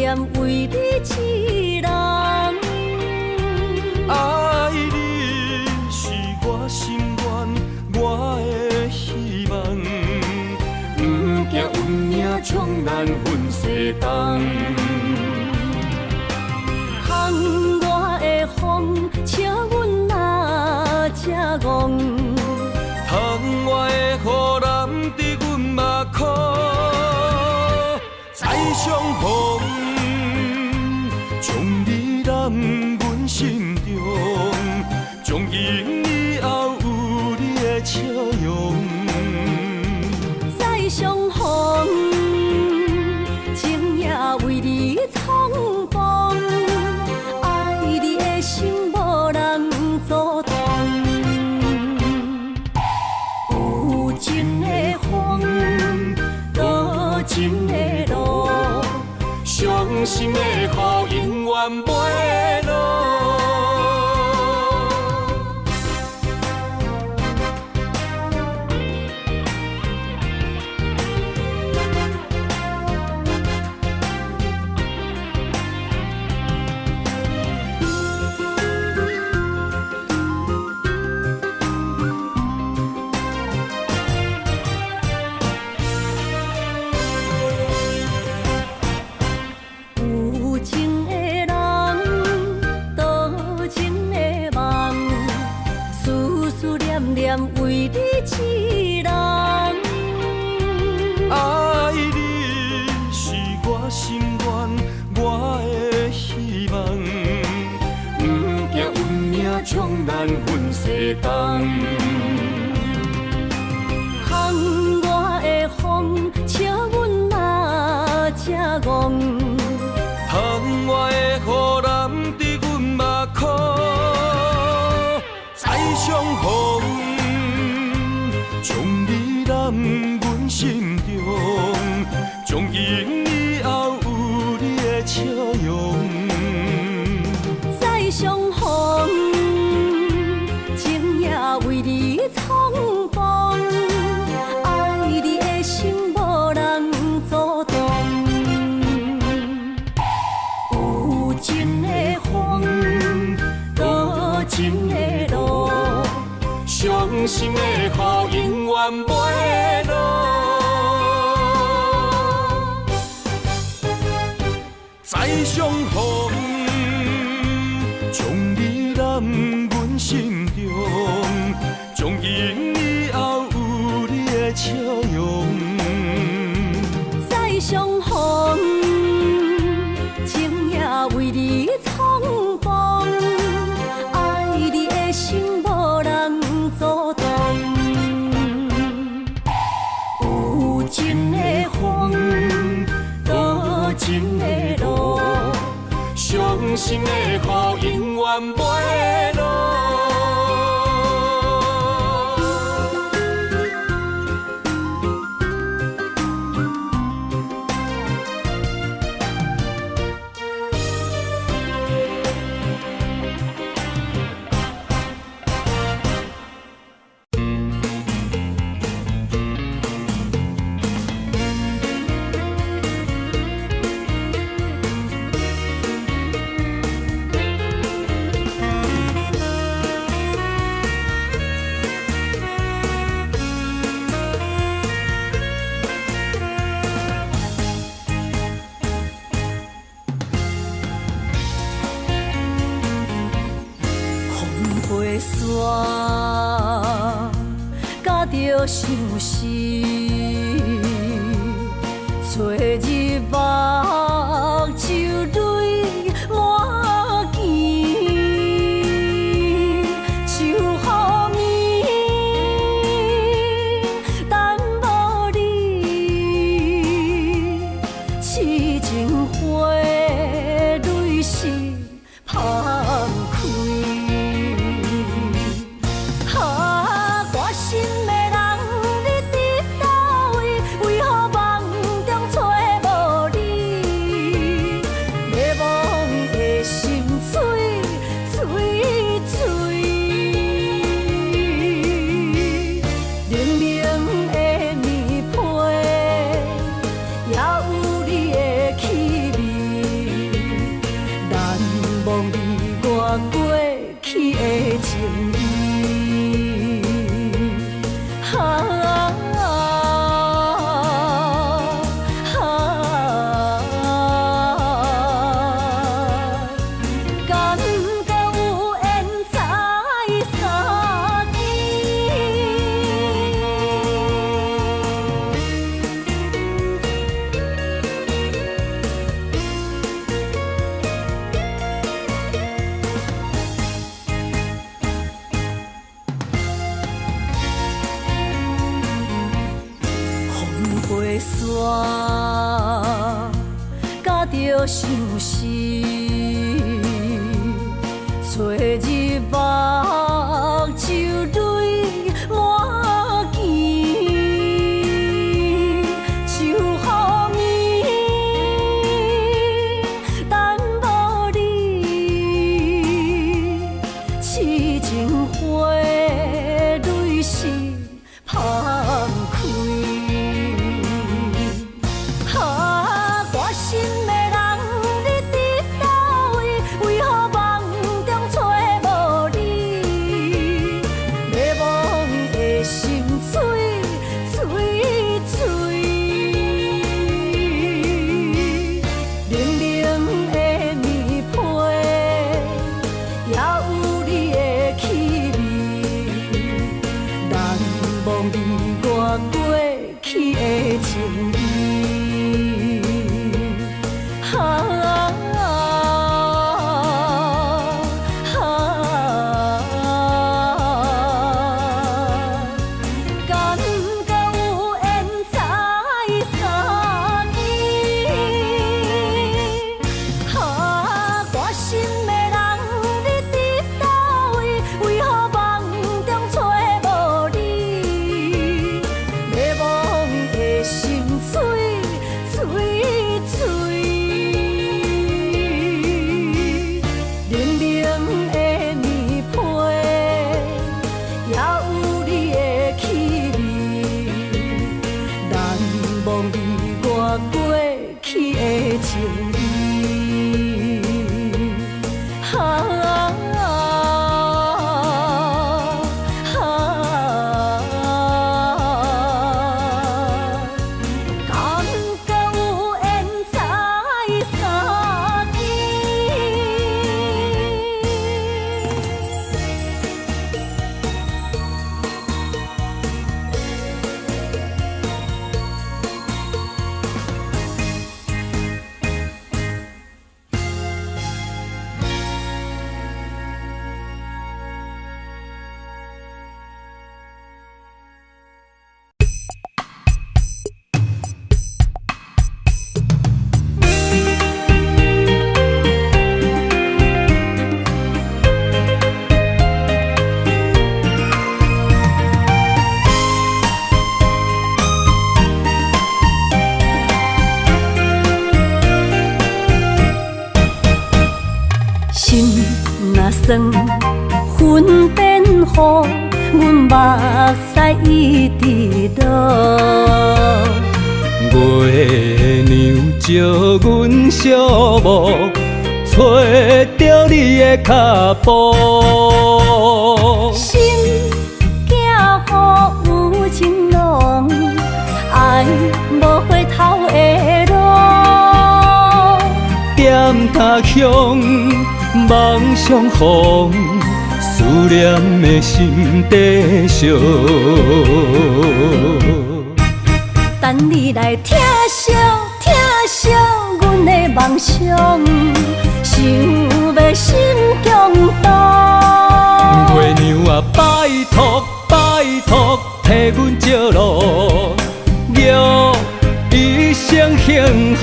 念為你一人。愛你是我心願，我的希望。毋驚運命將咱分西東。窗外的風，笑阮若這戇。窗外的雨淋得阮目眶，再相逢，將你攬阮心中，從今以後有你的笑容。再相逢，情也為你創風，愛你的心無人阻擋。有情的風，多情的路，傷心的雨永遠袂落。有情的人，多情的夢，思思念念為你一人。愛你是我心願，我的希望。毋驚運命將咱分西東。窗外的風，笑阮若這戇。窗外的雨淋得阮目眶，再相逢，將你攬阮心中，從今以後有你的笑容。再相逢，情也為你創風，愛你的心無人阻擋。有情的風，多情的路，傷心的雨永遠袂落。再相逢，將你攬阮心中，從今以後有你的笑容。再相逢，情也為你創風，愛你的心無人阻擋。有情的風，多情的路，傷心的雨永遠袂落。風過山，甲著相思，吹入目睭淚滿肩，秋雨暝等無你，痴情花淚是芳開。啊，歌心的人，你佇佗位？為何夢中揣無你？袂散，甲著相思，吹入目睭淚滿墘，像雨暝等無你，痴情花淚是芳開。啊，我心的人，你佇佗位？為何夢中揣無你？迷惘的心碎碎碎，冷冷的棉被，也有你的氣味，難忘你我過去的情誼。啊啊，感覺有緣再相見。啊，我心的人，你佇佗位？為何夢中揣無你？迷惘的心碎碎碎，冷冷的棉被，也有你的氣味，難忘你我過去的情誼。啊啊，感覺有緣再相見。心若酸，云變雨，阮目屎一直落。月娘照阮寂寞，揣著你的跤步。心驚予有情濃，愛無回頭的路。踮他鄉夢相逢，思念的心在燒。等你來疼惜疼惜阮的夢想，想欲心強動。月娘啊，拜託拜託，替阮照路，玉一生幸福。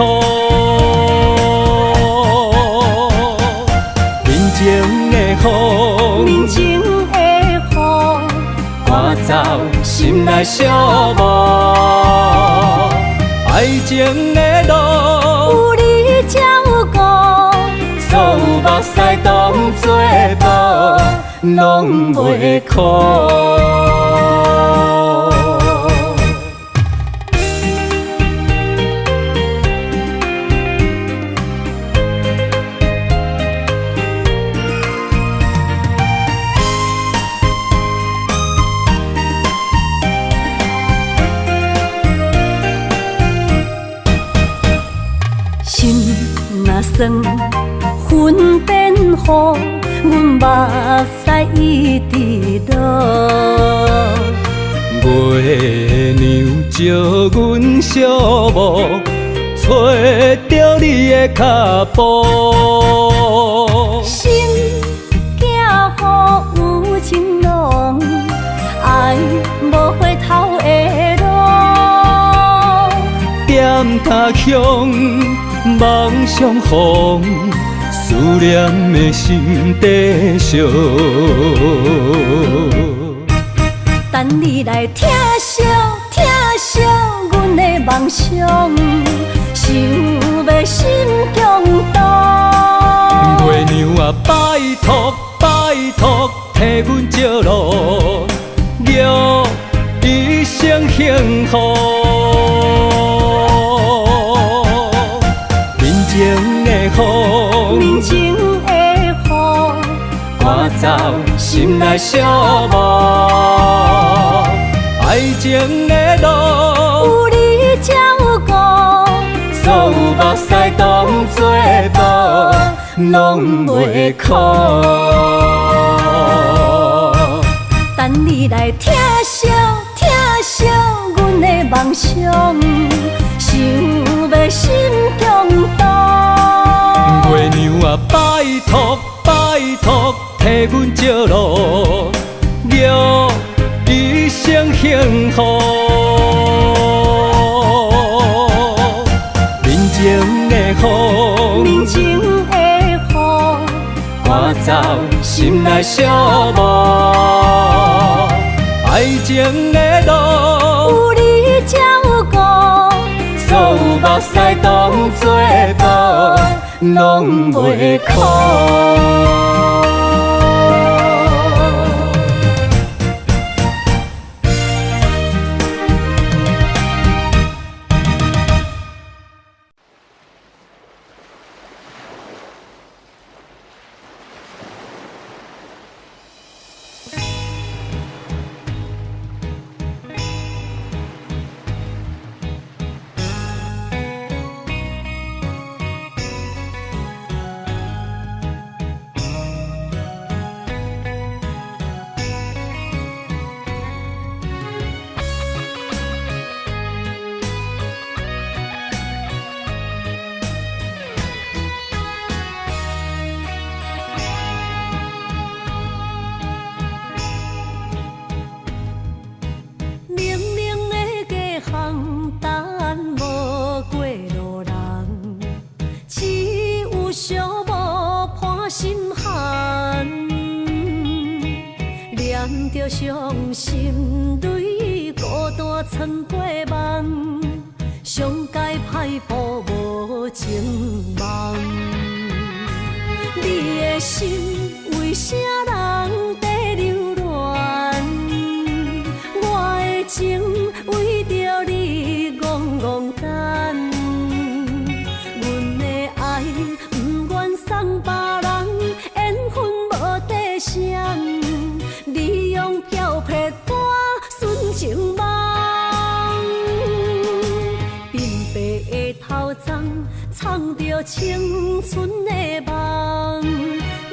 面前的風，面前的雨，趕走心內寂寞。愛情的路，有你照顧，所有目屎當作布，攏袂苦。心若酸，云變雨，阮目屎一直落。月娘照阮寂寞，揣著你的跤步。心驚予有情濃，愛無回頭的路。踮他鄉夢相逢，思念的心在燒。等你來疼惜疼惜阮的夢想，想欲心強動。月娘啊，拜託拜託，替阮照路，玉一生幸福。面前的風，面前的雨，趕走心內寂寞。愛情的路，有你照顧，所有目屎當作布，攏袂苦。等你來疼惜疼惜阮的夢想，想欲心強動。月娘啊，拜託拜託，替阮照路，玉一生幸福。面前的風，面前的雨，趕走心內寂寞。愛情的路，有你照顧，所有目屎當作布，攏袂苦。冷冷的街巷等無過路人，只有寂寞伴心寒。念著傷心淚，孤單藏過夢，上佳歹報無情夢。你的心為啥人在留戀？我的情為著你戆戆等，阮的愛不願送別人，緣分無底線，你用飄撇我純情夢，鬢白的頭鬃，藏著青春的夢，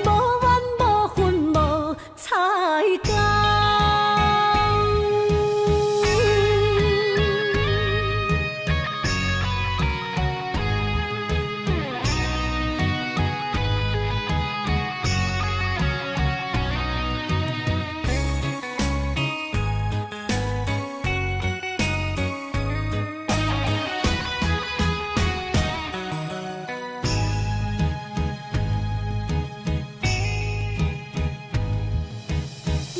無怨無恨無彩工。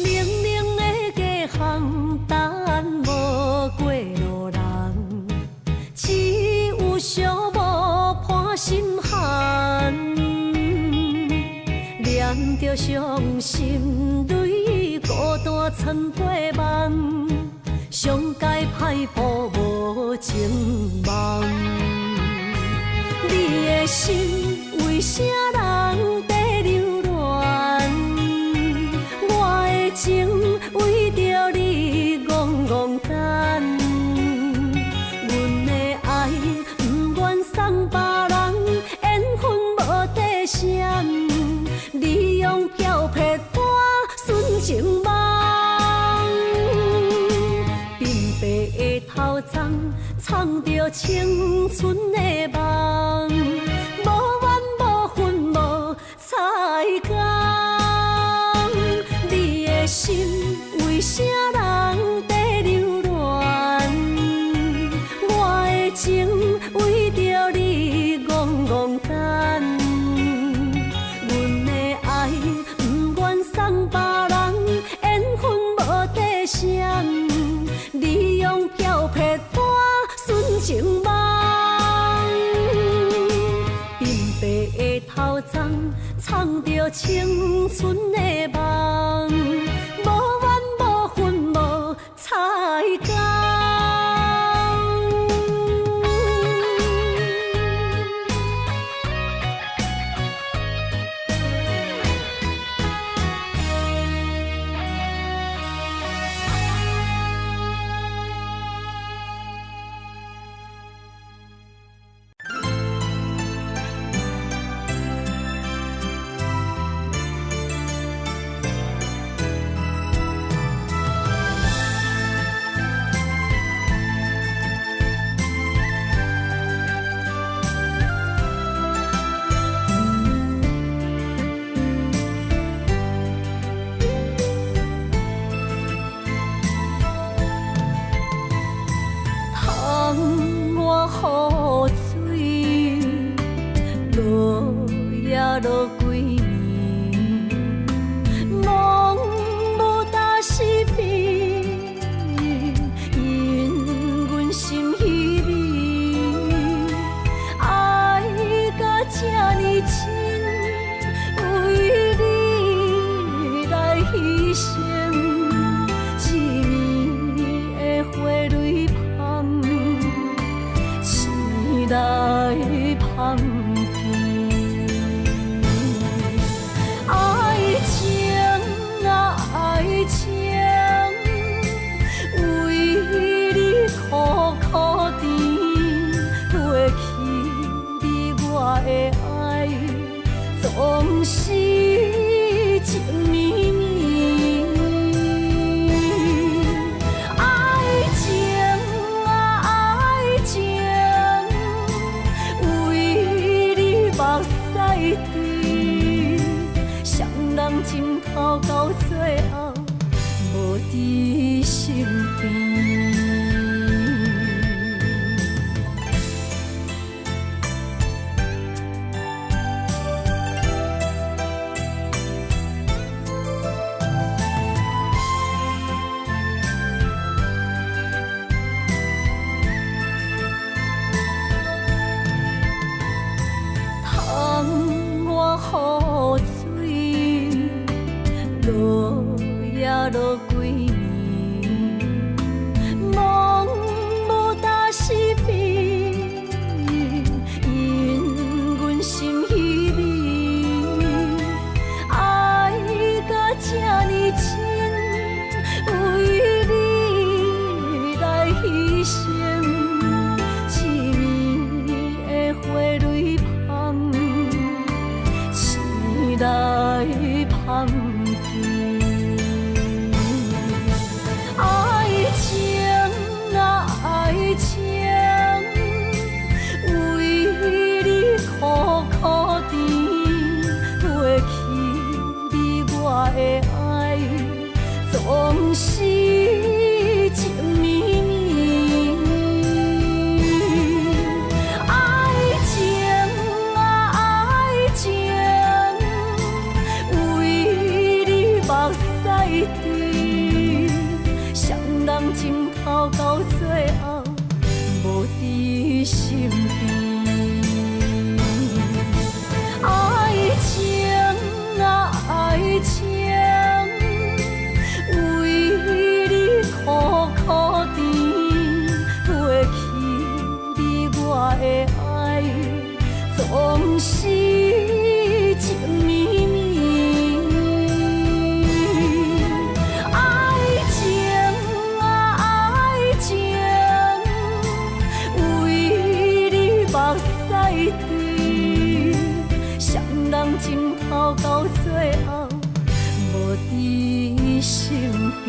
冷冷的街巷等無過路人，只有寂寞伴心寒。念著傷心淚，孤單藏過夢，上佳歹報無情夢。你的心為啥人在留戀？我的情為著你戆戆等，阮的愛不願送別人，緣分無底線，你用飄撇我純情夢，鬢白的頭鬃，藏著青春的夢，無怨無恨無彩工。你的心為啥人在留戀？我的情藏著青春的夢，無怨無恨無彩工。窗外雨水，落也落規暝，夢無焦死邊，因阮心稀微，愛甲這呢深，為你來犧牲，一暝的花蕊芳，醒來芳甜。愛情啊愛情，為你苦苦甜，過去你我的愛，總是情綿綿。愛情啊愛情，為你目屎滴，雙人情頭到最後，無佇身邊。窗外雨水，落也落規暝，夢無焦死邊，因阮心稀微，愛甲這呢深，為你來犧牲，一暝的花蕊芳，醒來芳甜。愛情啊愛情，為你苦苦甜，過去你我的愛，總是情綿綿。愛情啊愛情，為你目屎滴，雙人情頭到最後，無佇身邊。愛情啊愛情，為你苦苦甜，過去你我的愛，總是情綿綿。愛情啊愛情，為你目屎滴，雙人情頭到最後，無佇身邊。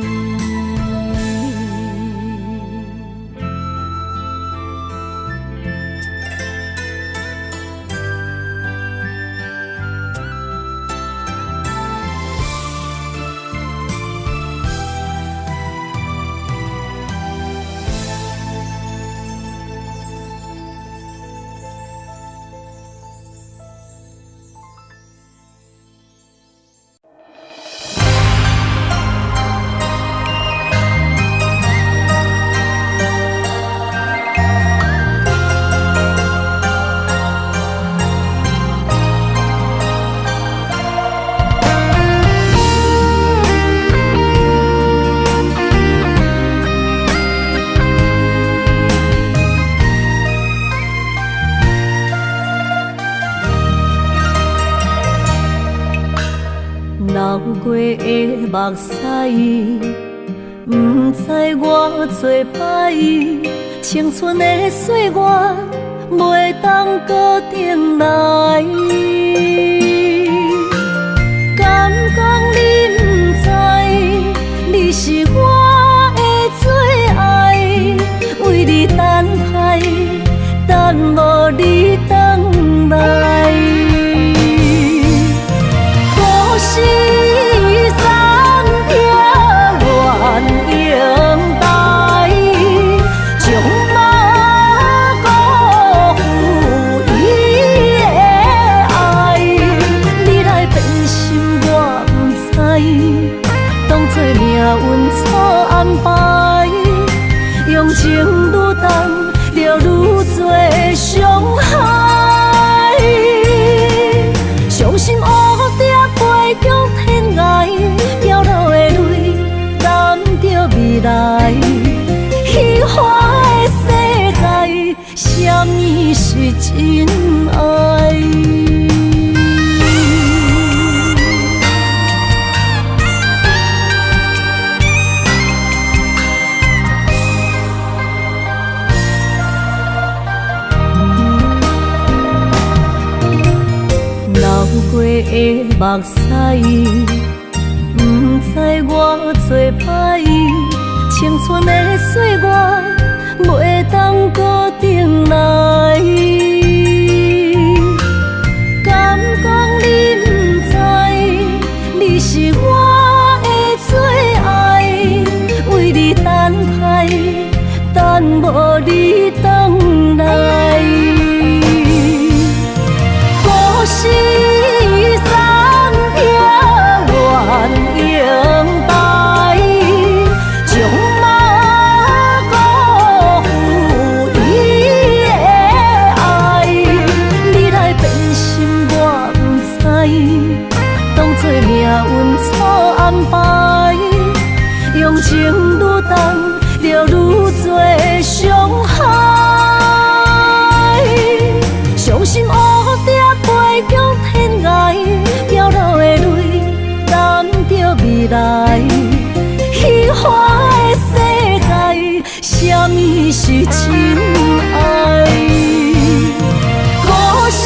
流過的目屎，毋知我做歹，青春的歲月袂當閣轉來。敢講你毋知，你是我的最愛，為你等待，等無你轉來。故事三撇鸳鸯台，將馬辜負伊的愛。你來變心我毋知，當作命運錯安排，用情愈重，就愈濟傷害。傷心烏蝶飛向天涯，飄落的淚染著未來。虛幻的世界，啥物是真愛？流過的目屎，毋知我做歹，青春的歲月袂當閣轉來。敢講你毋知，你是我的最愛，為你等待，等無你轉來。故事三撇鸳鸯台，將馬辜負伊的愛。你來變心我毋知，當作命運錯安排，用情愈重，就愈濟傷害。傷心烏蝶飛向天涯，飄落的淚染著未來。虛幻的世界，啥物是真愛？故事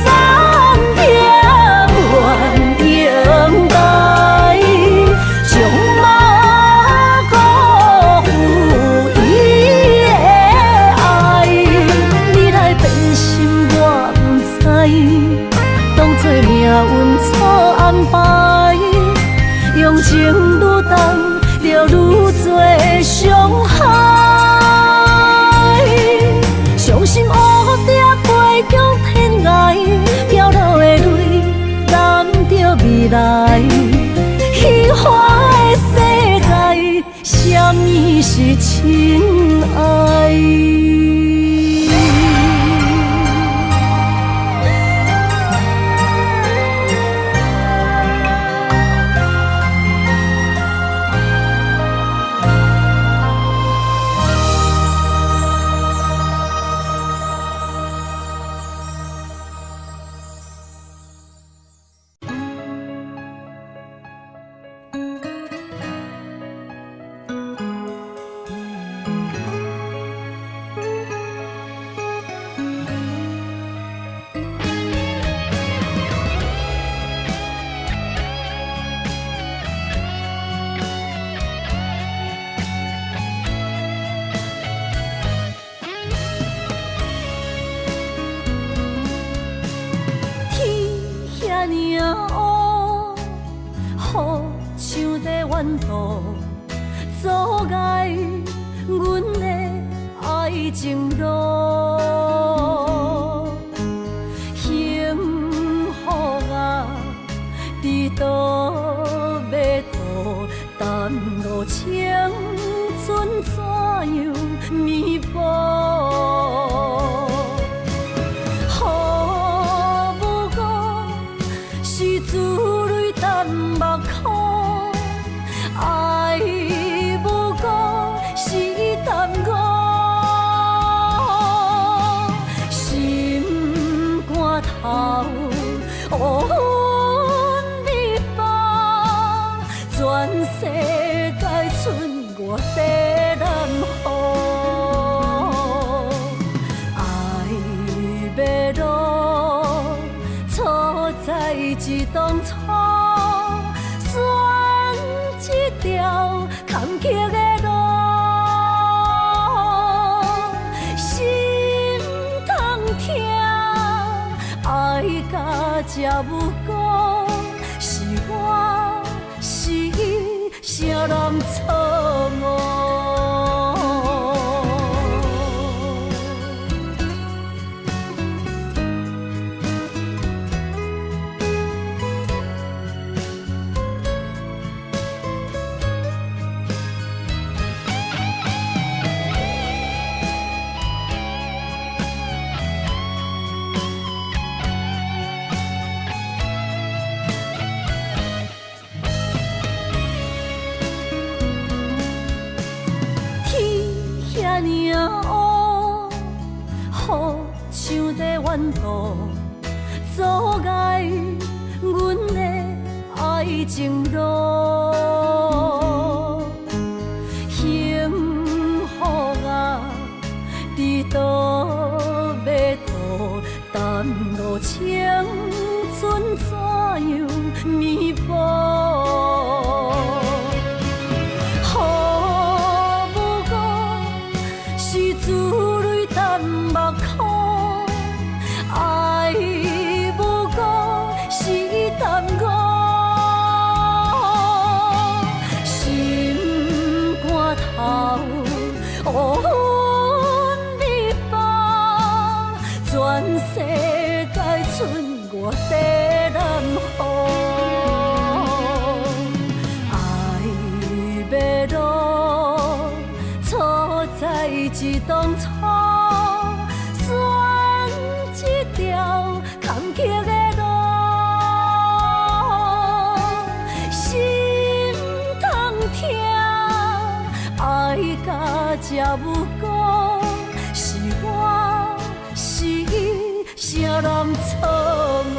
三撇鸳鸯台，將馬辜負伊的愛。你來變心我毋知，當作命運錯安排，用情愈重，就愈濟傷害。傷心烏蝶飛向天涯，飄落的淚染著未來。虛幻的世界，啥物是真愛？天遐爾烏，雨像在怨途，阻礙阮的愛情路。幸福啊，佇倒欲渡，耽誤青春怎樣彌補？雨不過是珠淚淡目眶，愛不過是耽誤。欲落，错在一当初，选這條坎坷的路，心通疼，愛甲這無辜，是我是伊，誰人錯誤？天遐爾烏，雨像在怨途，阻礙阮的愛情路。幸福啊，佇倒欲渡，耽誤青春怎樣彌補？雨無辜，是珠淚淡目眶，愛無辜是耽誤，心肝頭烏雲密布，全世界剩我佇南予。愛欲落，錯在一當初，選這條坎坷的路，心通疼，愛甲這無辜，是我是伊，誰人錯誤？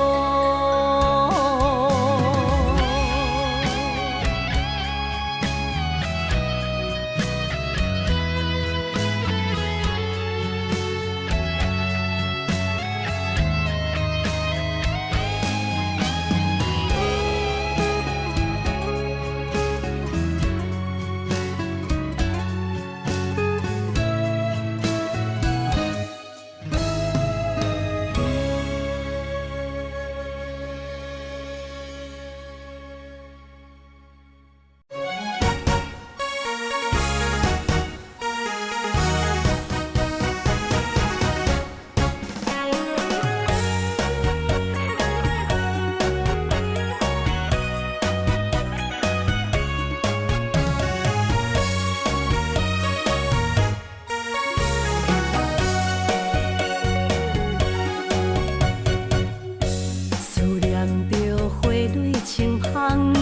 思念著花蕊清芳，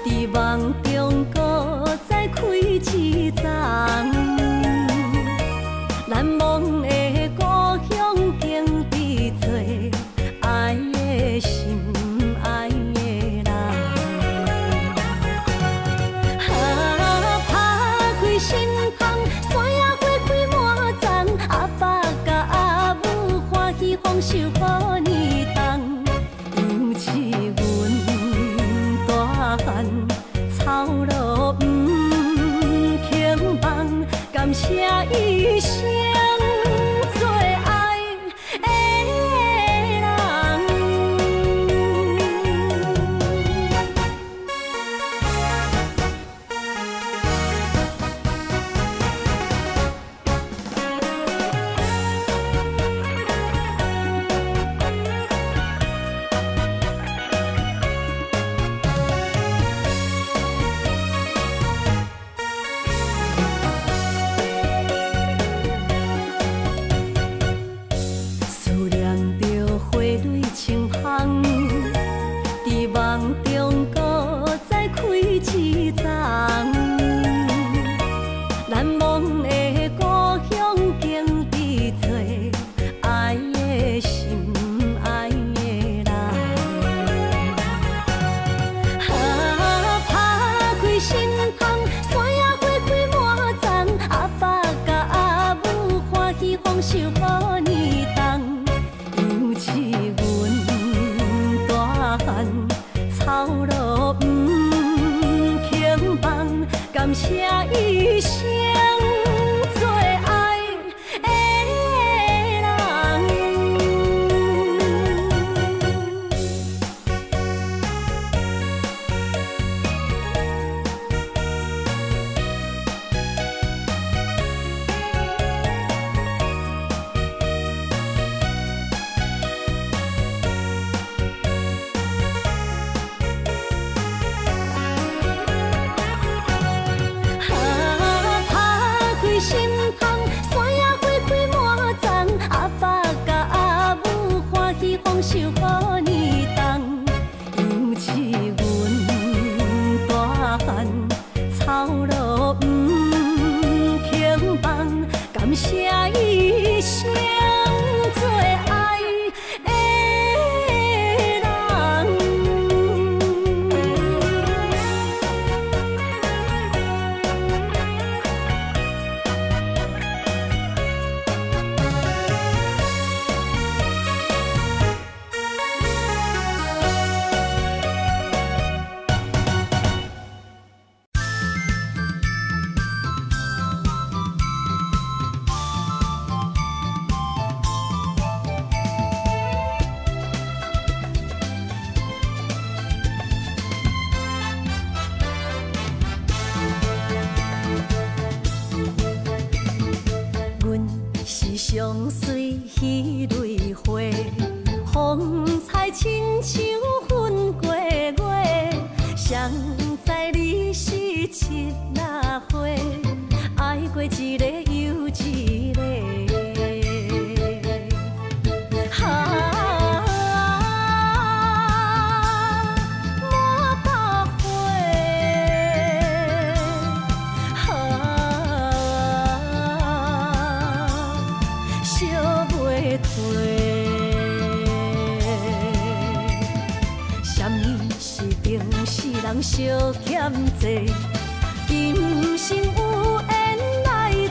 佇夢中閣再開一叢。難忘的故鄉景致多，愛的心，愛的人。啊，拍開心窗，山野花開滿叢，阿爸佮阿母歡喜豐收好年冬。猶似阮大漢，操勞毋肯放，感謝一生最愛的人。攏受予呢重，猶似阮大漢，頭路毋肯放，感謝伊生做愛的人。阮是上媠彼蕊花，風采親像粉過月。誰知你是七仔花，愛過一個又一個。啊，滿腹花，啊，燒袂褪。啥物是情死人相欠債？今生有緣來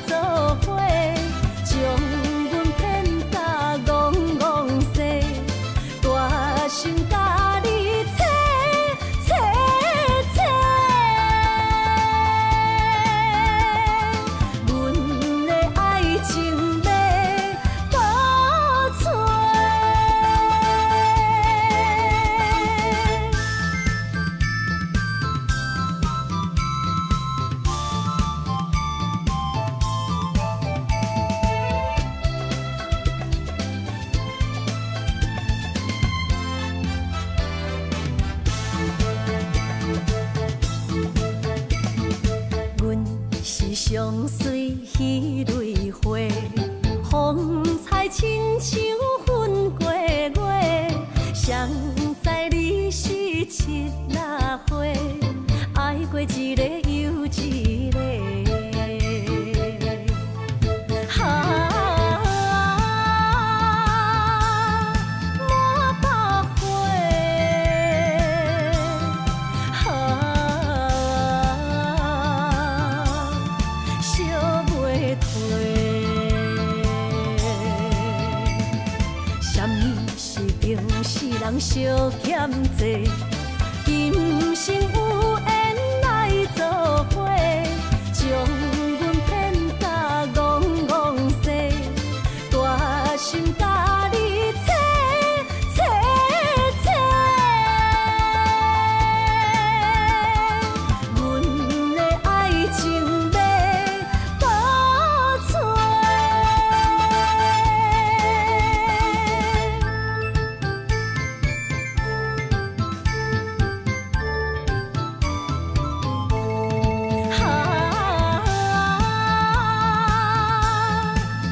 做伙，將阮騙甲戇戇踅，大心共你切切切。阮的愛情欲倒揣。阮是上媠彼蕊花，風采親像粉過月。誰知你是七仔花，愛過一個又一個。啊，滿腹花，啊，燒袂褪。啥物是情死人相欠債？今生有緣來做伙，將阮騙甲戇戇踅，大心共你切切切。阮的愛情欲倒揣。啊，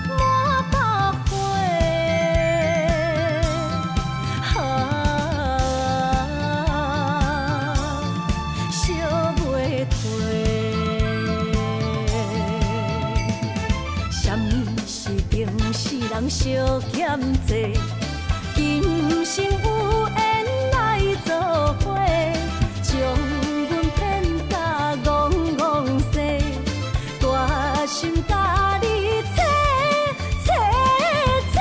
滿腹花，啊，燒袂褪。啥物是情死人相欠債？今生有緣來做伙，將阮騙甲戇戇踅，大心共你切切切。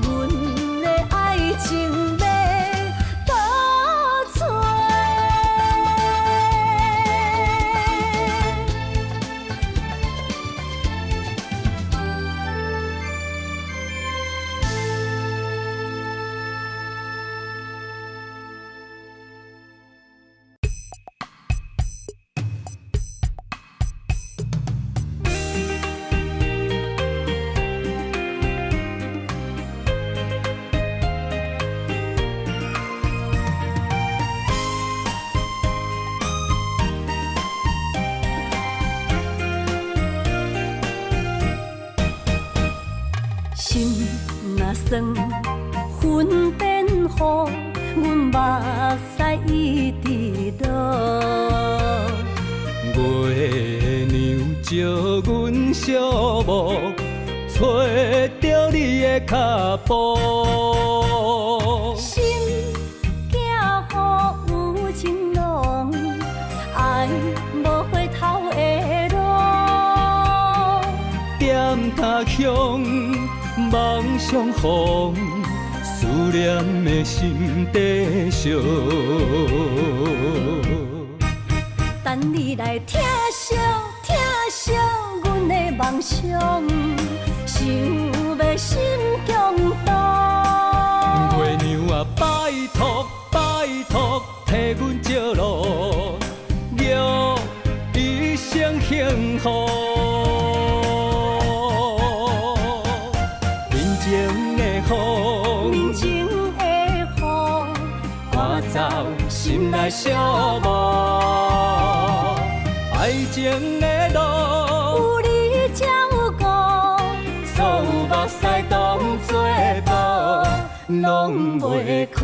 阮的愛情欲倒揣。心若酸，魂變雨，阮目屎一直落。月娘招阮寂寞，揣著你的跤步。心驚雨有情濃，愛無回頭的路。踮他鄉夢相逢，思念的心在燒。等你來疼惜疼惜阮的夢想，想欲心強動。月娘啊，拜託拜託，替阮照路，玉一生幸福。面前的風，面前的雨，趕走心內寂寞。愛情的路，有你照顧，所有目屎當作布，攏袂苦。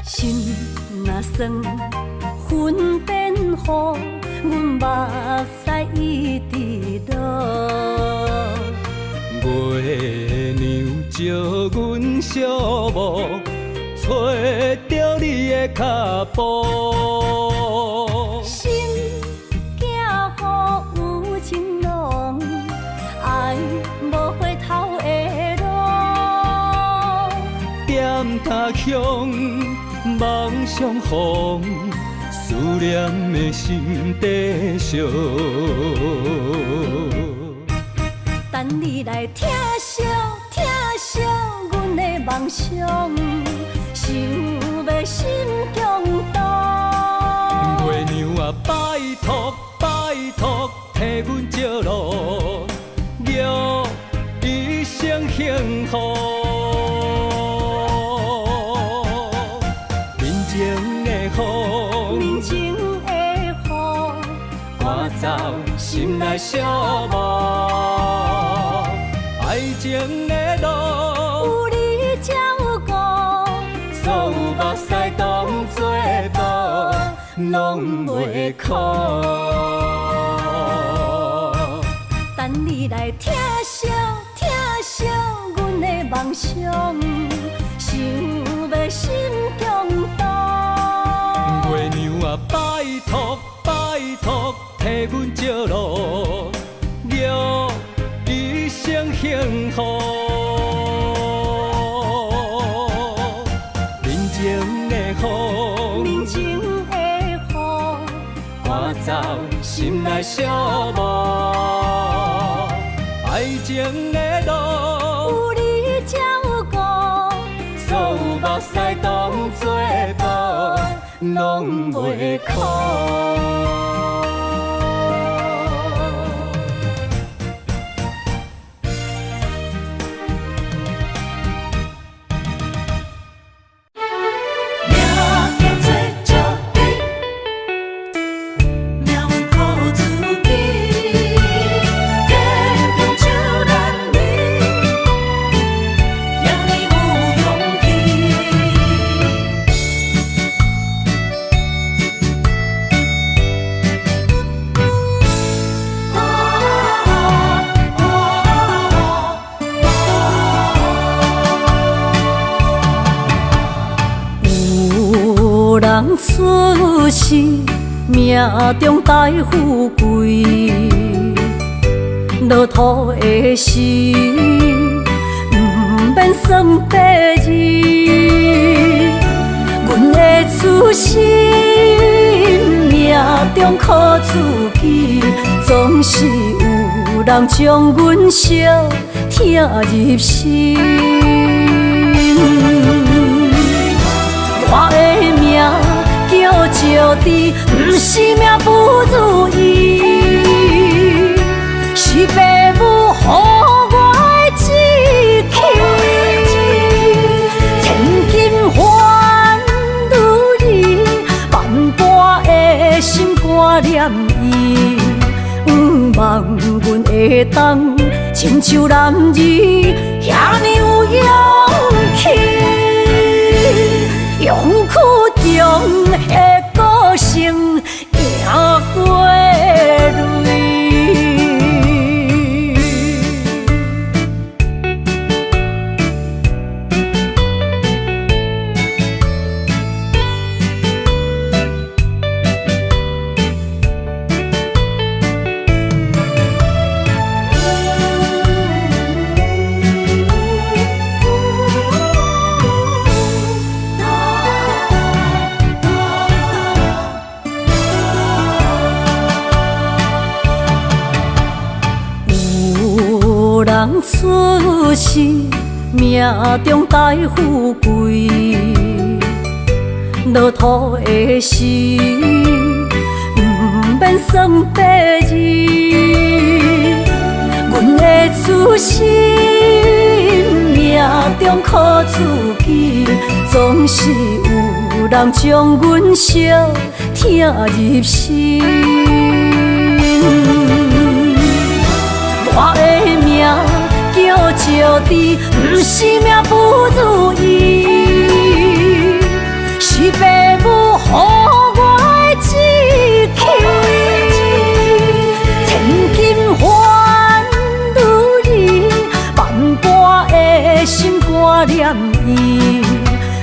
心若酸，魂變雨，阮目屎一直落。月娘招阮寂寞，揣著你的跤步。心驚雨有情濃，愛無回頭的路。踮他鄉夢相逢，思念的心在燒。等你來疼惜疼惜阮的夢想，想欲心強動。月娘啊，拜託拜託，替阮照路，玉一生幸福。面前的風，面前的雨，趕走心內寂寞。愛情的路，有你照顧，所有目屎當作布，攏袂苦。等你來疼惜疼惜阮的夢想，想欲心強動。月娘啊，拜託拜託，替阮照路，玉一生幸福。面前的風，面前的雨，趕走心內寂寞。愛情的路，有你照顧，所有目屎當作布，攏袂苦。命叫做石猪，命运靠自己，坚强就难离，赢你有勇气。有人出世命中帶富貴，落土的時毋免算白日。阮的出身命中靠自己，總是有人將阮相疼入心。我的名叫石栀，毋是命不如意，是爸母予我的志氣。千金還女兒，萬般的心肝念伊。向望阮會當親像男兒，遐爾有勇氣，勇氣中的個性贏過淚。有人出世，命中帶富貴，落土的時，毋免算八字。阮的出身，命中苦自己，總是有人將阮相疼入心。我的名叫石栀，毋是命不如意，是爸母予我的志氣。千金還女兒，萬般的心肝念伊。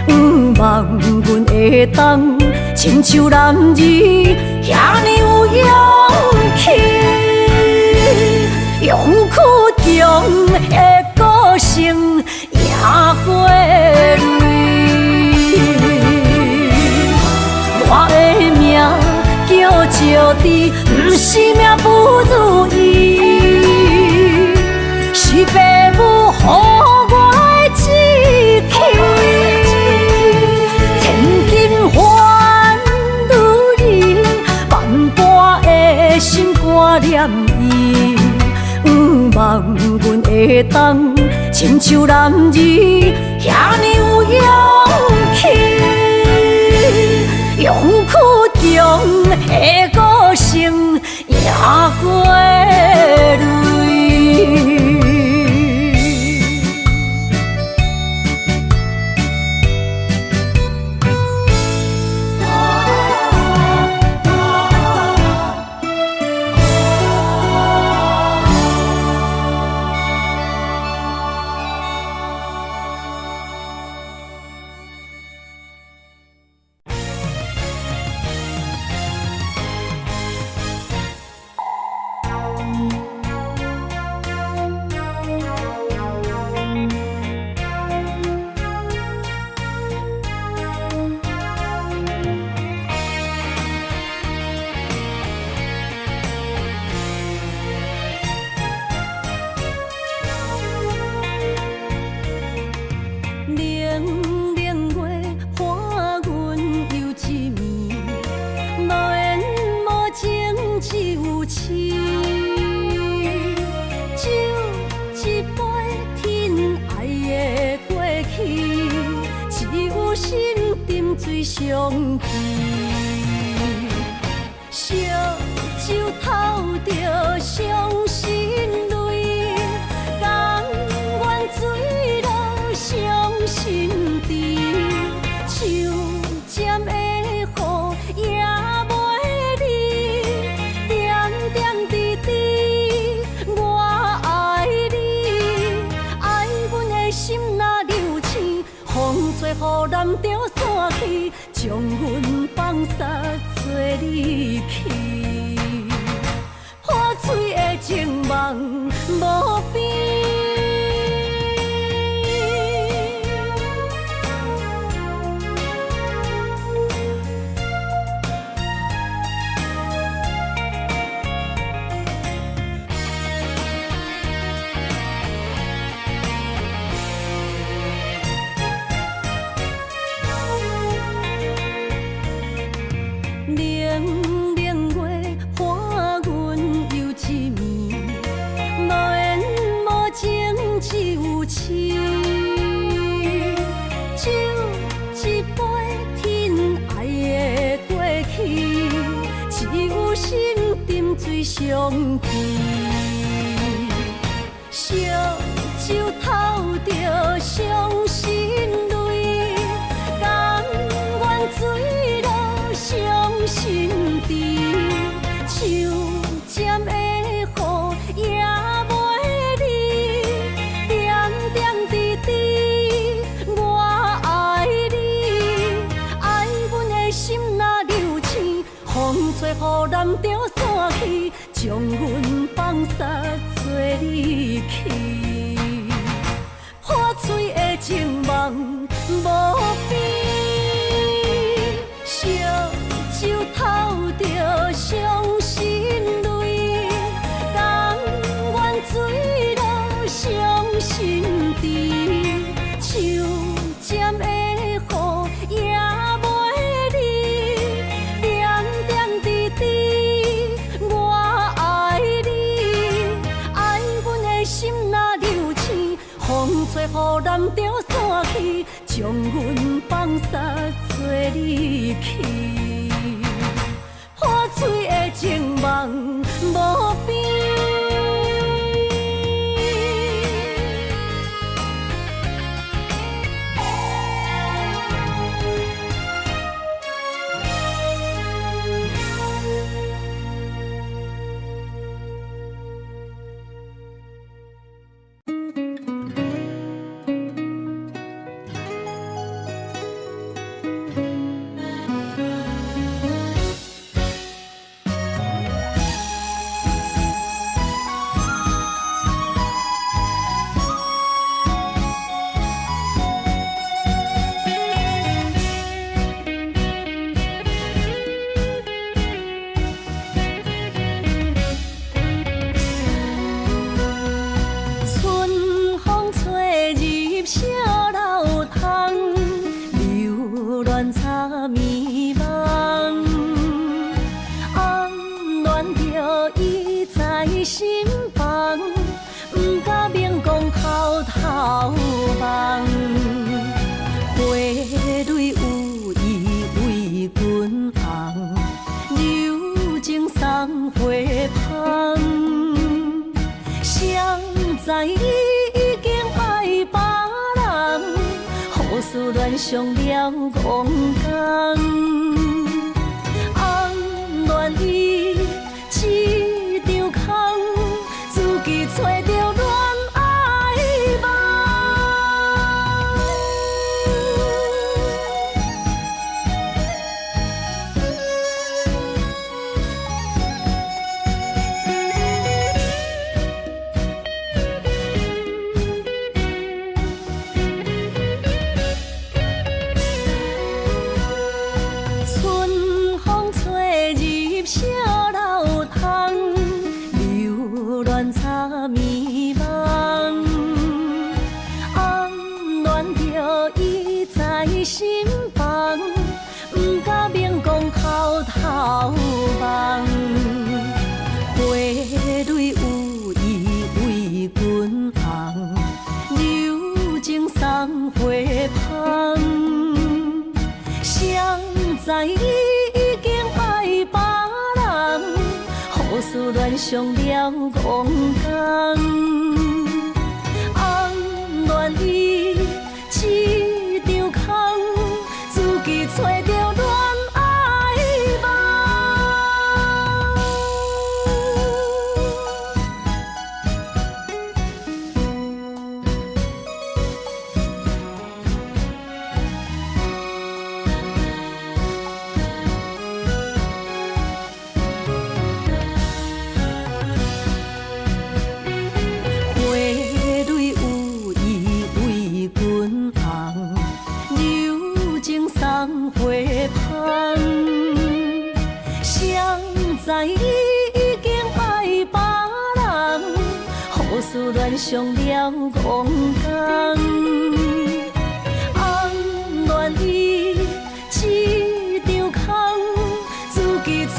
向望阮會當親像男兒，遐爾有勇氣。勇氣中的個性贏過淚。我的名叫石栀，毋是命不如意，是爸母予我的志氣。千金還女兒，萬般的心肝念伊。向望阮會當親像男兒，遐爾有勇氣，勇氣中的個性贏過淚。冷冷月伴阮游一暝，無緣無情只有痴。酒一杯天愛的過去，只有心沉醉相記。燒酒透著傷心淚，甘願墜落傷心池，像針的雨也袂離，點點滴滴我愛你，愛阮的心若流星，風吹予南著散去，將阮放捒做你去。破碎的情夢無邊。明月伴阮游一暝，無緣無情只有痴。酒一杯天愛的過去，只有心沉醉相記。燒酒透著傷心淚，甘願墜落傷心池，像針的雨也袂離，點點滴滴我愛你，愛阮的心若流星，風吹雨淋著散去，將阮放捒做你去。破碎的情夢無邊，燒酒透著傷心淚，甘願墜落傷心池，像針的雨也袂離，點點滴滴我愛你，愛阮的心若流星，風吹雨淋著散去，將阮放捒做你去。破碎的情夢無邊。春風吹入小樓窗，留戀草迷茫，暗戀著伊在心房，毋敢明講偷偷望。花蕊有意為君紅，柔情送花芳。誰知伊已經愛別人，胡思亂想了戇工。暗戀伊一場空，自己揣著戀愛夢。春風吹入小樓窗，留戀草迷茫，暗戀著伊在心房，毋敢明講偷偷望。花蕊有意為君紅，柔情送花芳。誰知伊已經愛別人，胡思亂想了戇工。暗戀伊一場空，自己揣著戀愛夢。花蕊有意為君紅，柔情送花芳。誰知伊已經愛別人，胡思亂想了戇工。暗戀伊一場空，自己揣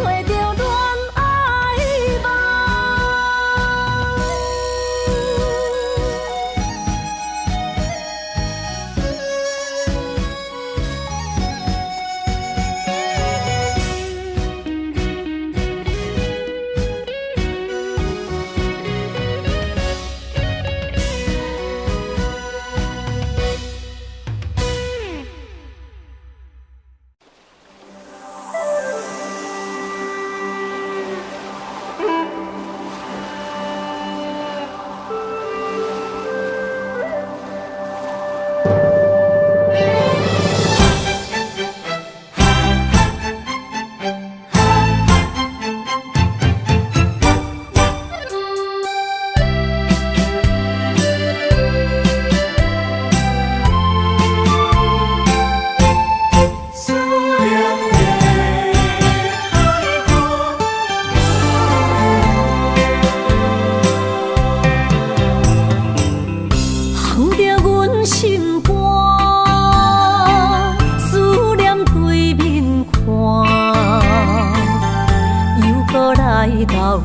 到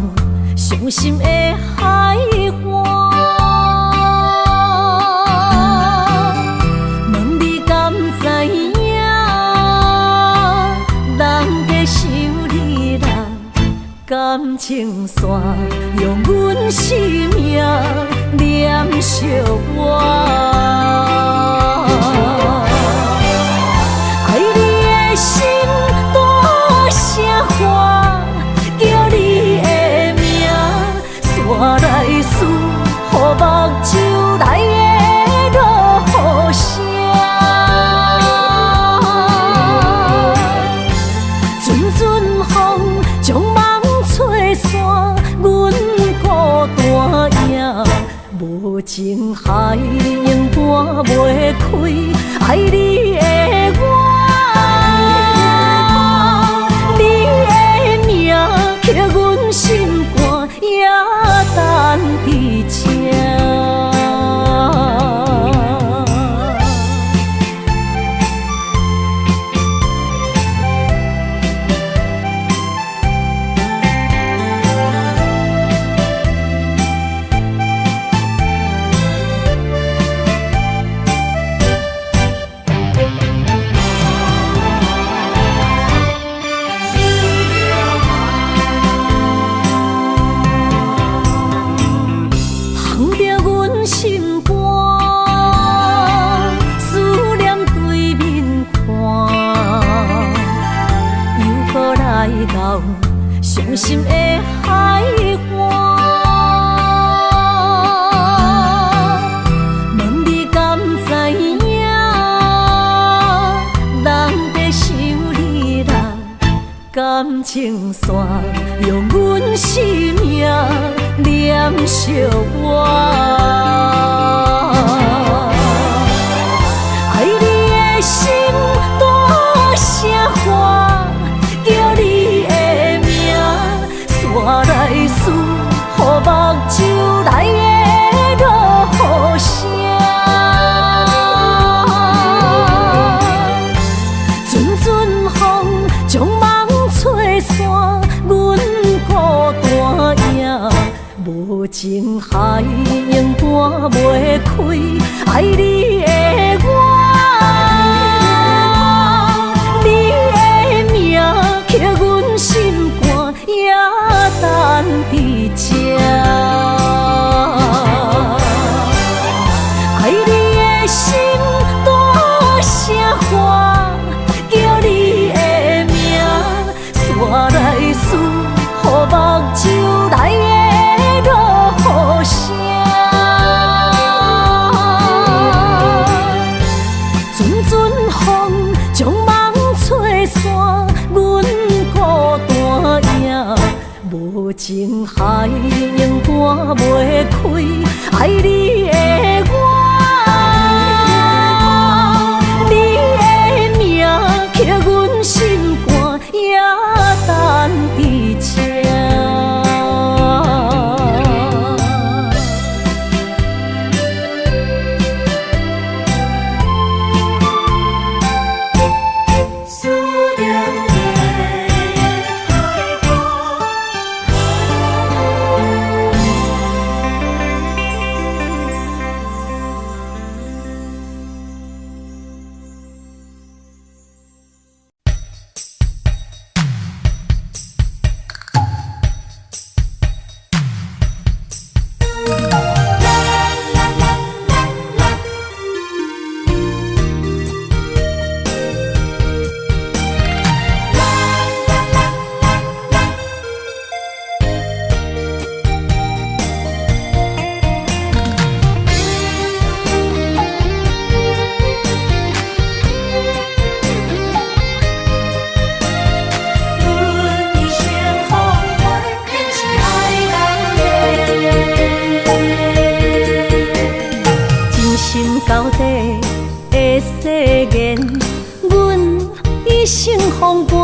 傷心的海岸。問你敢知影，人在想你啦，感情線用阮生命連相活。愛你的心大聲喊，叫你的名，煞來輸予目睭內的落雨聲。陣陣風將夢吹散，阮孤單影。無情海永搬袂開，愛你的我，你的名刻阮心肝，也等佇這。烘著阮心肝，思念對面看，又閣來到傷心的海岸。問你敢知影，人在想你啦，感情線用阮生命連相活。愛你的心大聲喊，叫你的名，煞來輸予目睭內的落雨聲。陣陣風將夢吹散，阮孤單影。無情海永搬袂開，愛你的我，你的名刻阮心肝，也等佇這。愛你的心大聲喊，叫你的名，煞來輸予目睭內的落雨聲。陣陣風將夢吹散，阮孤單影。無情海永搬袂開，愛你的我，你的名刻阮心肝，也等佇這。思念的海岸。阮一生风月，定是愛人的。真心交底的誓言，阮一生奉陪。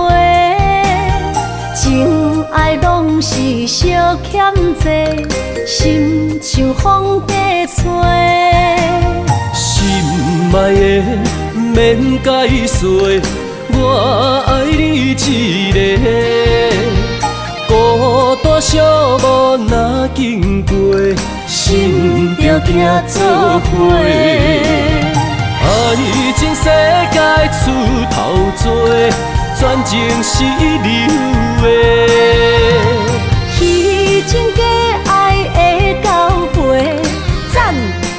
情愛攏是相欠債，心像風在吹。心愛的免解說，我愛你一个。孤單單寂寞若經過，心就行做伙。愛情世界出頭多，全情是流的。虛情假愛的交陪，欉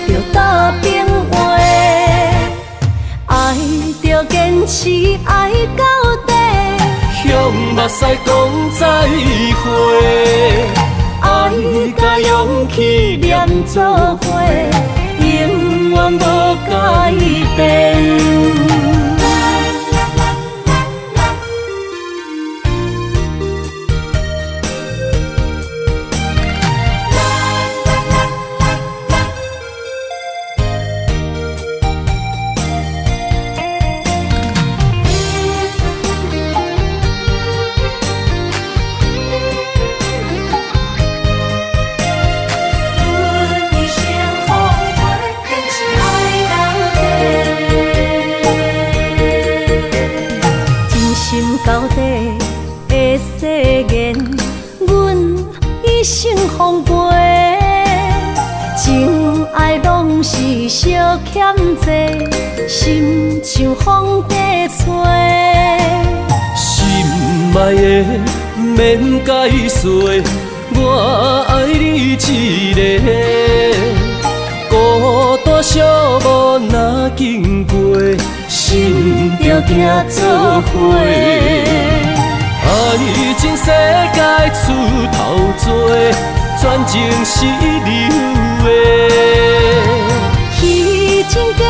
著倒邊話。愛著堅持愛到底，向目屎講再會。愛佮勇氣連做伙，永遠無改變。阮一生奉陪，坚持愛到底。真心交底的誓言，阮一生奉陪。情愛攏是相欠債，心像風在吹。心愛的免解說，我愛你一個。孤單寂寞若經過，心就行做伙。愛情世界出頭多，全情是流的。虛情假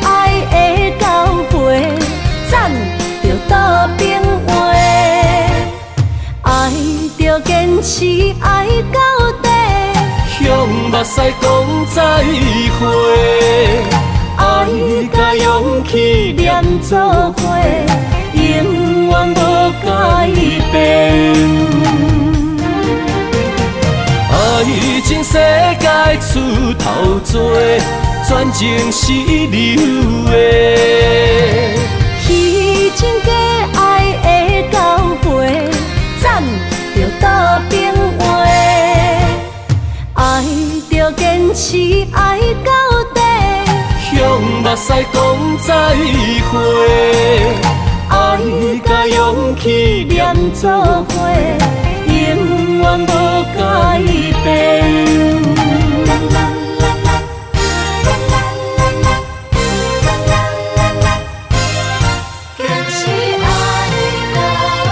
愛的交陪，欉著倒邊話。愛著堅持愛到底，向目屎講再會。愛佮勇氣連做伙，永遠無改變。愛情世界出頭多，全情是流的。虛情假愛的交陪，欉著倒邊話。愛著堅持愛到底，向目屎講再會。愛佮勇氣連做伙，永遠無改變。堅持愛到底。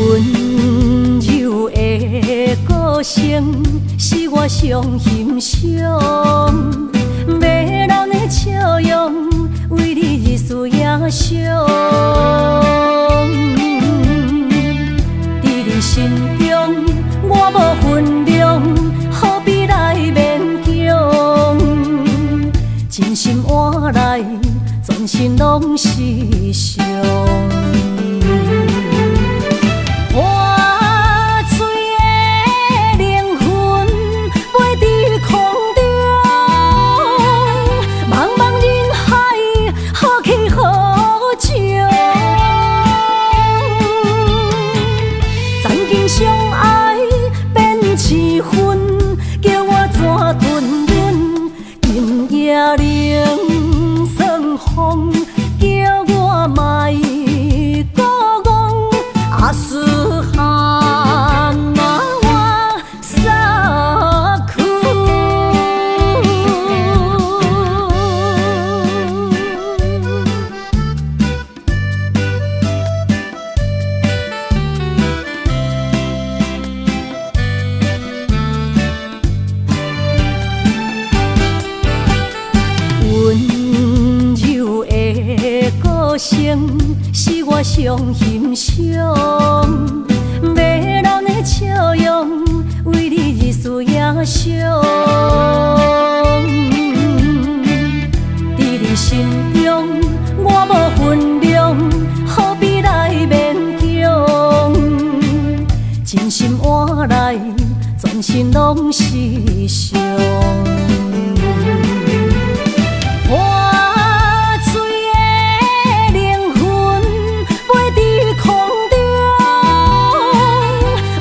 溫柔的歌聲是我上欣賞，迷人的笑容為你日思夜想。佇你心中我無份量，何必來勉強？真心換來全身攏是傷。破碎的靈魂飛佇空中，茫茫人海，何去何從？曾經相愛變痴魂，叫我怎吞忍？今夜冷霜風，叫我莫孤戇。阿斯漢那我撒去。溫柔的歌聲是我上欣賞，迷人的笑容為你日思夜想。真攏是傷。破碎的靈魂飛佇空中，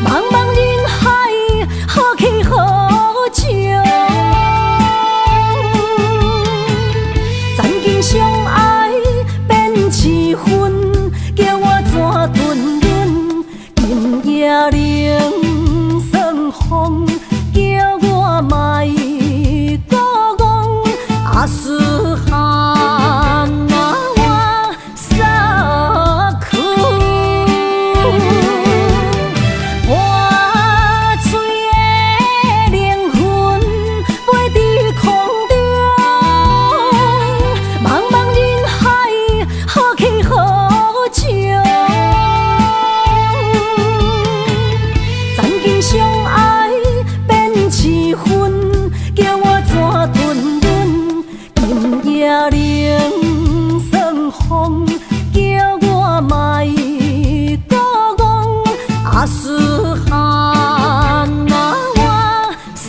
茫茫人海，何去何從？曾經相愛變痴恨，叫我怎吞忍？今夜冷霜風，叫我莫閣戇。阿斯漢啊，我撒去。破碎的靈魂飛佇空中，茫茫人海，何去何從？曾經相愛變痴恨，叫我怎吞忍？今夜冷霜風，叫我莫閣戇。阿斯漢啊，我撒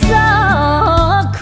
去。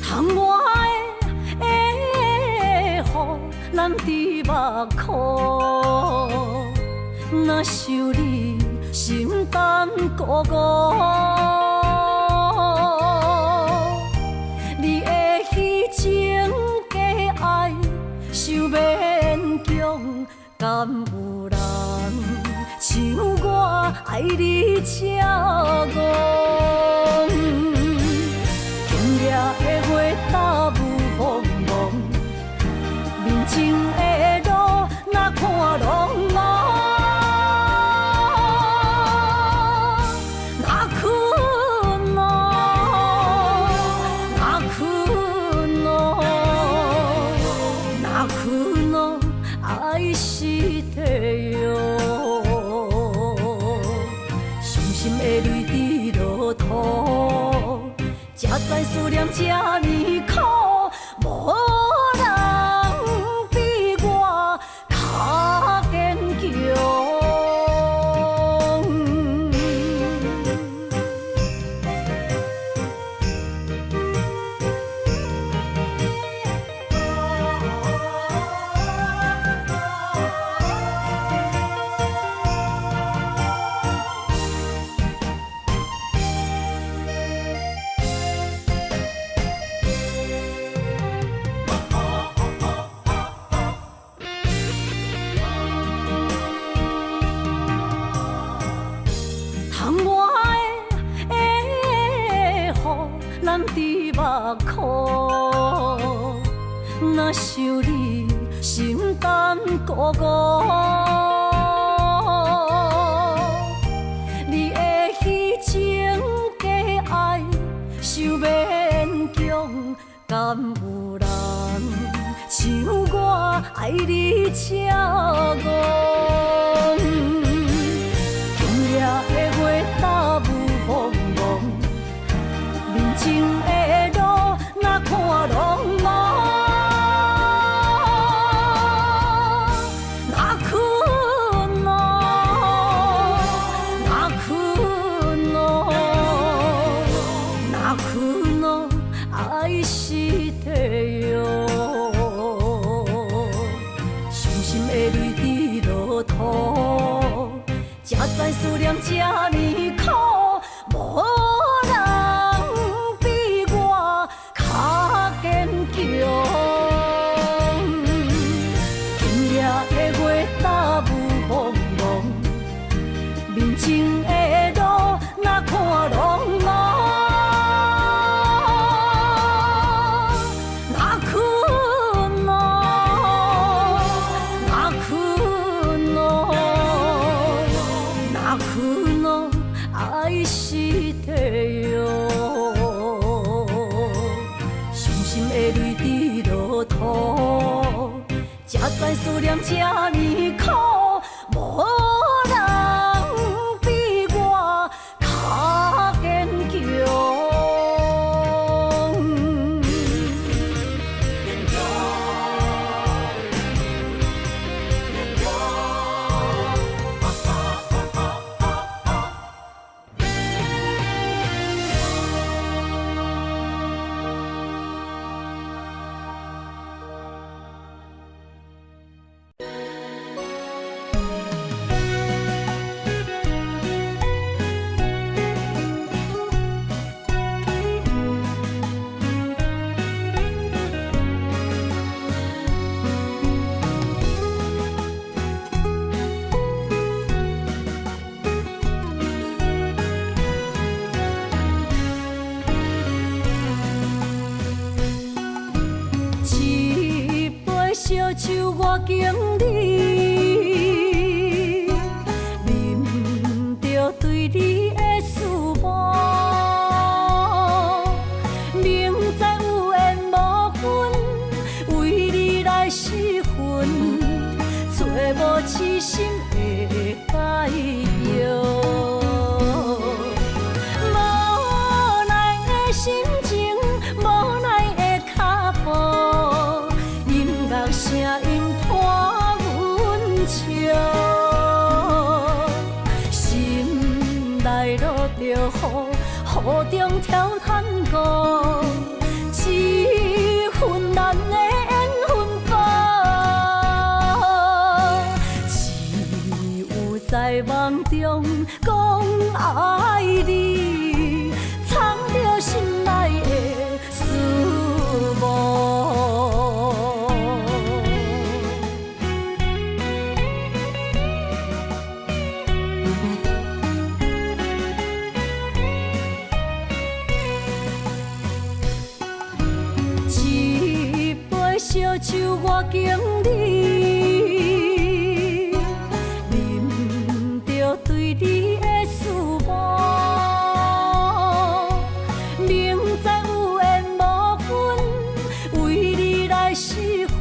窗外的雨淋伫目眶，若想你心胆孤孤。你的虚情假愛伤勉強，敢有人像我愛你這戇？今夜的月罩霧濛濛，面前的路若看挵模。泣くの，泣くの，泣くの，愛してよ。傷心的淚佇落土，才知思念這呢苦，無人比我較堅強。窗外的雨淋伫目眶，若想你心胆孤孤。你的虚情假愛伤勉強，敢有人像我愛你這戇？今夜的月罩霧濛濛，面前的路若看挵模。泣くの，泣くの，泣くの，愛してよ。傷心的淚佇落土，才知思念這呢苦，無人比我較堅強。今夜的月罩霧濛濛，面前的路若看算思念這呢苦，無人比我較堅強。一杯燒酒我敬你，啉著對你的思慕。明知有緣無份，為你來失魂，找無痴心的解藥。無奈的心情，無奈的腳步，音樂聲音伴阮笑，心內落著雨，雨中跳探戈，這份難的緣分簿，只有在夢中講愛你，藏著心內的思慕。一杯燒酒我敬你，啉著對你的思慕。明知有緣無份，為你來失魂，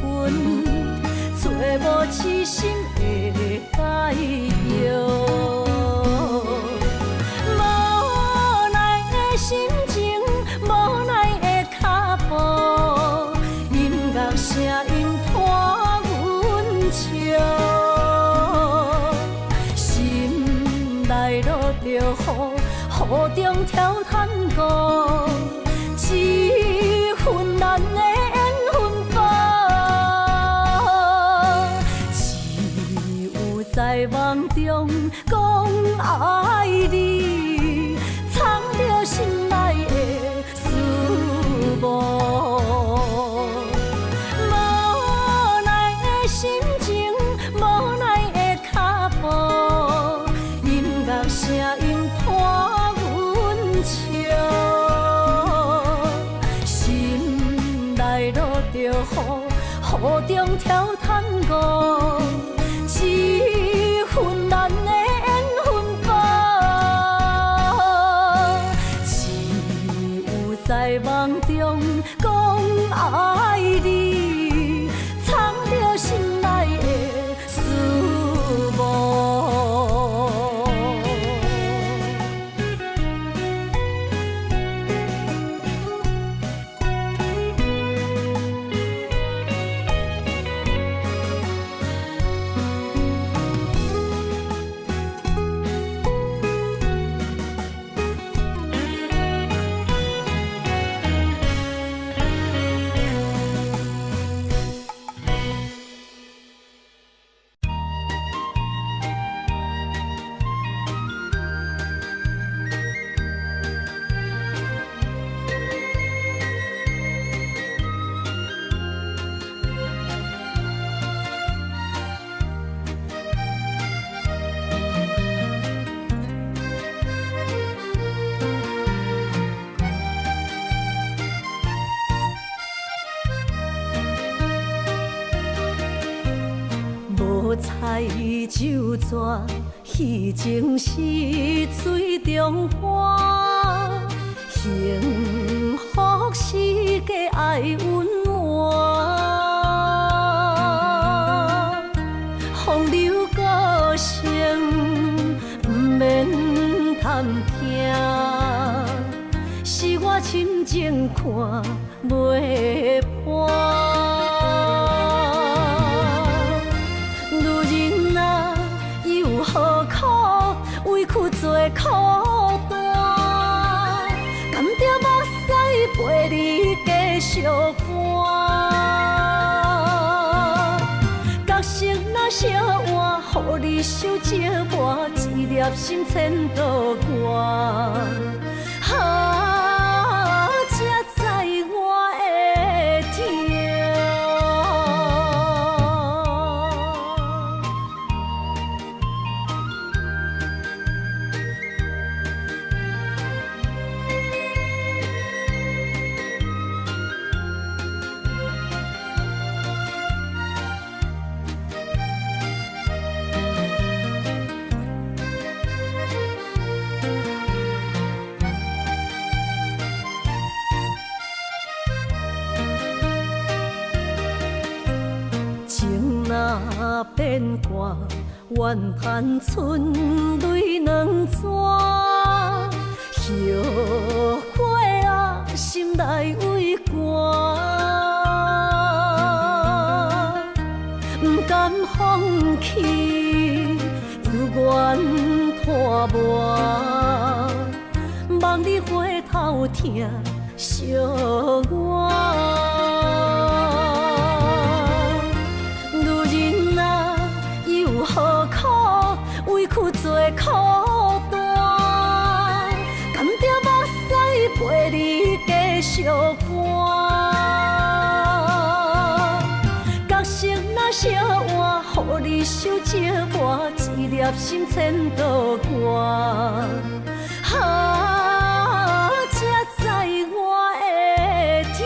找無痴心的解藥。無奈的心情，無奈的腳步，音樂聲音伴阮笑，心內落著雨，雨中跳探戈，這份難的緣分簿，只有在夢中講愛你，藏著心內的思慕。無奈的心情，無奈的腳步，音樂聲音伴阮笑，心內落著雨，雨中跳探戈，這份難的緣分簿，只有在夢中講愛你，藏著心內的思慕。無彩酒逝，戲情是水中花，幸福是假愛隱瞞。我深情看袂破。女人啊，又何苦委屈做苦单？甘著目屎陪你继续搬？角色若相换，予你受折磨，一粒心千度寒。啊，才知我的痛。情若变卦，怨叹春泪两逝。后悔啊，心内畏寒，不甘放弃，犹原拖磨，望你回头疼惜我。女人啊，又何苦委屈做苦单？甘著目屎陪你继续搬？角色若相换，予你受折磨，一粒心千度寒。啊，才知我的痛。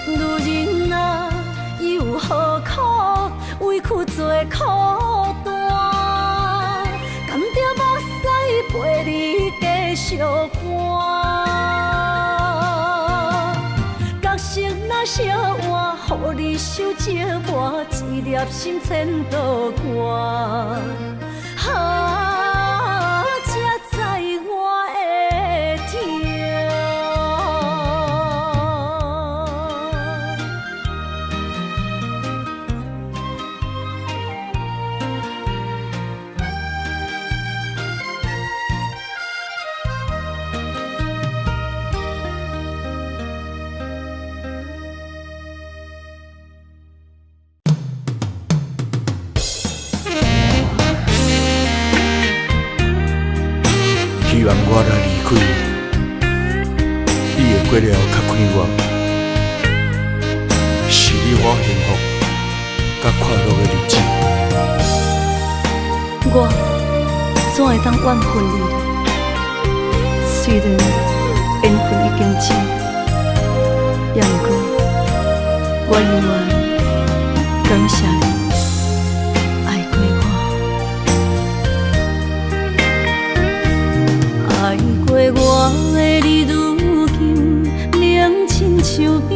女人啊，又何苦委屈做苦单？甘著目屎陪你继续搬？角色若相换，予你受折磨，一粒心千度寒。啊，才知我的痛。希望我若離開，你會過了較快活，是你我幸福佮快樂的日子。我怎會當怨恨你呢？雖然緣分已經盡，也毋過我永遠感謝你愛過我。愛過我的你，如今冷親像冰。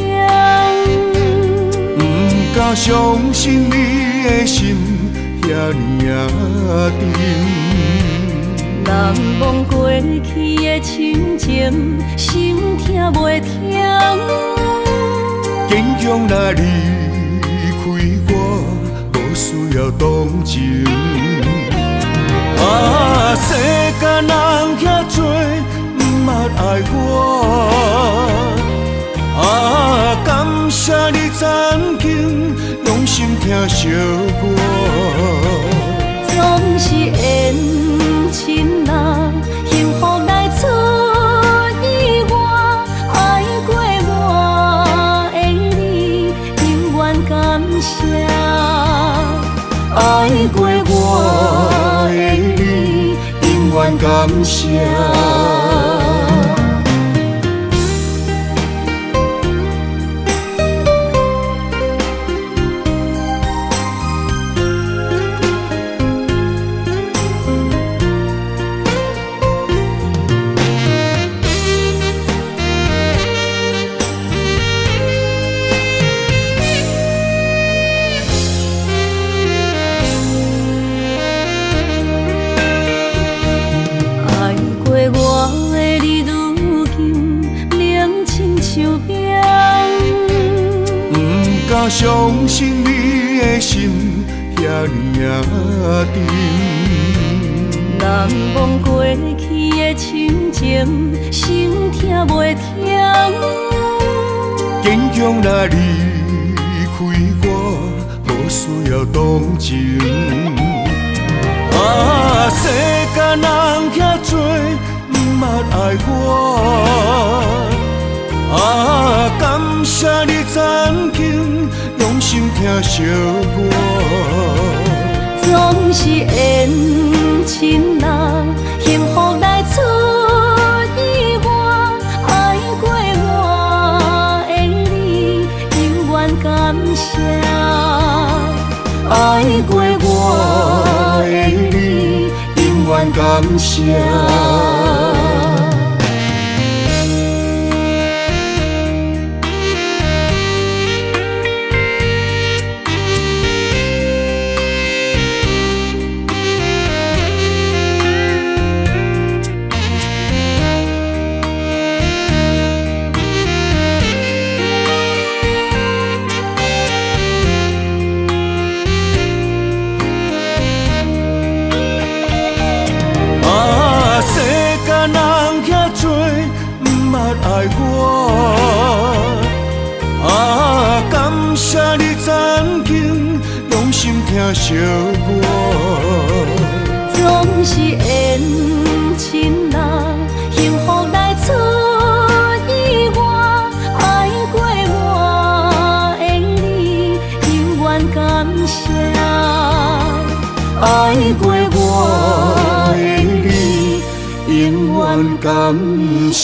不敢相信你的心遐爾仔沉。難忘過去的深情，心疼袂停。堅強來離開我，無需要同情。啊，世間人遐濟，毋捌愛我。啊，感謝你曾經用心疼惜我。總是緣深啊，幸福來出意外，愛過我的你，永遠感謝。愛過我的你，永遠感謝。相信你的心遐爾仔甜。難忘過去的親情，心疼袂停。堅強來離開我，無需要同情。啊，世間人遐濟，毋捌愛我。啊，感謝你曾經用心疼惜我。總是緣深啊，幸福來出意外，愛過我的你，永遠感謝。愛過我的你，永遠感謝。啊，世間人遐濟，毋捌愛我。啊，感謝你曾經用心疼惜我。總是緣深啊，幸福來出意外，愛過我的你，永遠感謝。愛過我的你，永遠感謝。